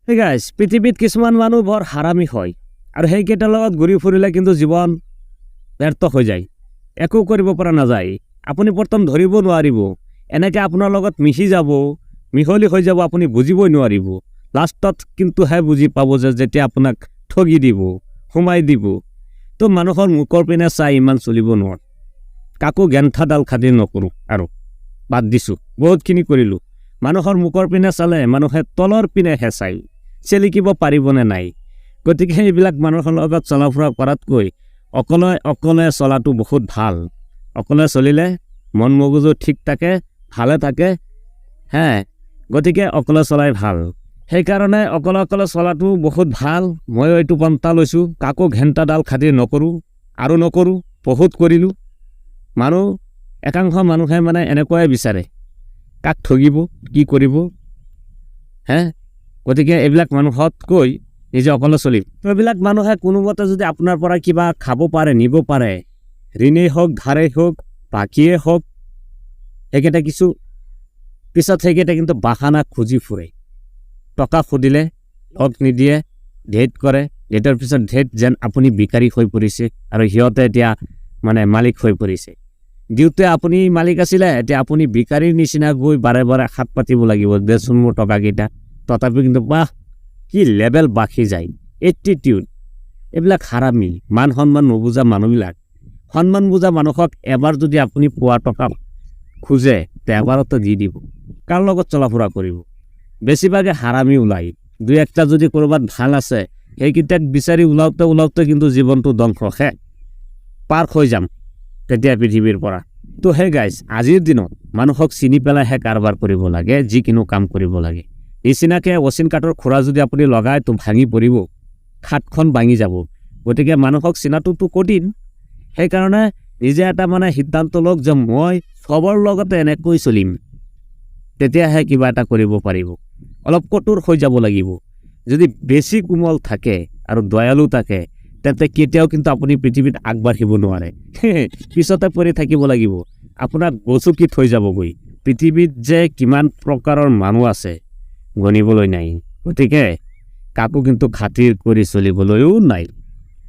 Guys, পৃথিৱীত কিছুমান মানুহ বৰ হাৰামী হয় আৰু সেইকেইটাৰ লগত ঘূৰি ফুৰিলে কিন্তু জীৱন ব্যৰ্থ হৈ যায়, একো কৰিব পৰা নাযায়। আপুনি প্ৰথম ধৰিব নোৱাৰিব, এনেকৈ আপোনাৰ লগত মিহি যাব, মিহলি হৈ যাব, আপুনি বুজিবই নোৱাৰিব। লাষ্টত কিন্তুহে বুজি পাব যে যেতিয়া আপোনাক ঠগি দিব, সোমাই দিব। তো মানুহৰ মুখৰ পিনে চাই ইমান চলিব নোৱাৰে। কাকো গেণ্ঠাডাল খাতিৰ নকৰোঁ আৰু বাদ দিছোঁ, বহুতখিনি কৰিলোঁ। মানুহৰ মুখৰ পিনে চালে মানুহে তলৰ পিনেহে চাই, চেলিকিব পাৰিবনে নাই। গতিকে এইবিলাক মানুহৰ লগত চলা ফুৰা কৰাতকৈ অকলে অকলে চলাটো বহুত ভাল। অকলে চলিলে মন মগজু ঠিক থাকে, ভালে থাকে। হে, গতিকে অকলে চলাই ভাল। সেইকাৰণে অকলে অকলে চলাটো বহুত ভাল। ময়ো এইটো পন্থা লৈছোঁ। কাকো ঘেণ্টাডাল খাতিৰ নকৰোঁ আৰু নকৰোঁ, বহুত কৰিলোঁ। মানুহ, একাংশ মানুহে মানে এনেকুৱাই বিচাৰে, কাক ঠগিব, কি কৰিব। হে, গতিকে এইবিলাক মানুহতকৈ নিজে অকলে চলিম। তো এইবিলাক মানুহে কোনোমতে যদি আপোনাৰ পৰা কিবা খাব পাৰে, নিব পাৰে, ঋণেই হওক, ধাৰেই হওক, বাকীয়ে হওক, সেইকেইটা কিছু পিছত সেইকেইটা কিন্তু বাহানা খুজি ফুৰে। টকা সুধিলে লগ নিদিয়ে, ডেট কৰে, ডেটৰ পিছত ডেট, যেন আপুনি ভিকাৰী হৈ পৰিছে আৰু সিহঁতে এতিয়া মানে মালিক হৈ পৰিছে। দিওঁতে আপুনি মালিক আছিলে, এতিয়া আপুনি ভিকাৰীৰ নিচিনা গৈ বাৰে বাৰে হাত পাতিব লাগিব, দেচোন মোৰ টকাকেইটা। তথাপিও কিন্তু বাহ, কি লেভেল বাঢ়ি যায়, এটিটিউড। এইবিলাক হাৰামি, মান সন্মান নুবুজা মানুহবিলাক। সন্মান বুজা মানুহক এবাৰ যদি আপুনি পোৱা টকা খোজে, তে এবাৰতে দি দিব। কাৰ লগত চলা ফুৰা কৰিব? বেছিভাগে হাৰামি ওলায়। দুই একটা যদি ক'ৰবাত ভাল আছে, সেইকেইটাক বিচাৰি ওলাওঁতে ওলাওঁতে কিন্তু জীৱনটো ধ্বংস, শেষ, পাৰ হৈ যাম তেতিয়া পৃথিৱীৰ পৰা। তো হে গাইজ, আজিৰ দিনত মানুহক চিনি পেলাইহে কাৰবাৰ কৰিব লাগে, যিকোনো কাম কৰিব লাগে। নিচিনাকে অচিন কাঠৰ খুৰা যদি আপুনি লগায়, তো ভাঙি পৰিব, খাটখন ভাঙি যাব। গতিকে মানুহক চিনাটোতো কঠিন। সেইকাৰণে নিজে এটা মানে সিদ্ধান্ত লওক যে মই চবৰ লগতে এনেকৈ চলিম, তেতিয়াহে কিবা এটা কৰিব পাৰিব। অলপ কঠোৰ হৈ যাব লাগিব। যদি বেছি কোমল থাকে আৰু দয়ালু থাকে, তেন্তে কেতিয়াও কিন্তু আপুনি পৃথিৱীত আগবাঢ়িব নোৱাৰে, পিছতে পৰি থাকিব লাগিব। আপোনাক গচকি থৈ যাবগৈ। পৃথিৱীত যে কিমান প্ৰকাৰৰ মানুহ আছে, গণিবলৈ নাই। গতিকে কাকো কিন্তু খাতিৰ কৰি চলিবলৈও নাই।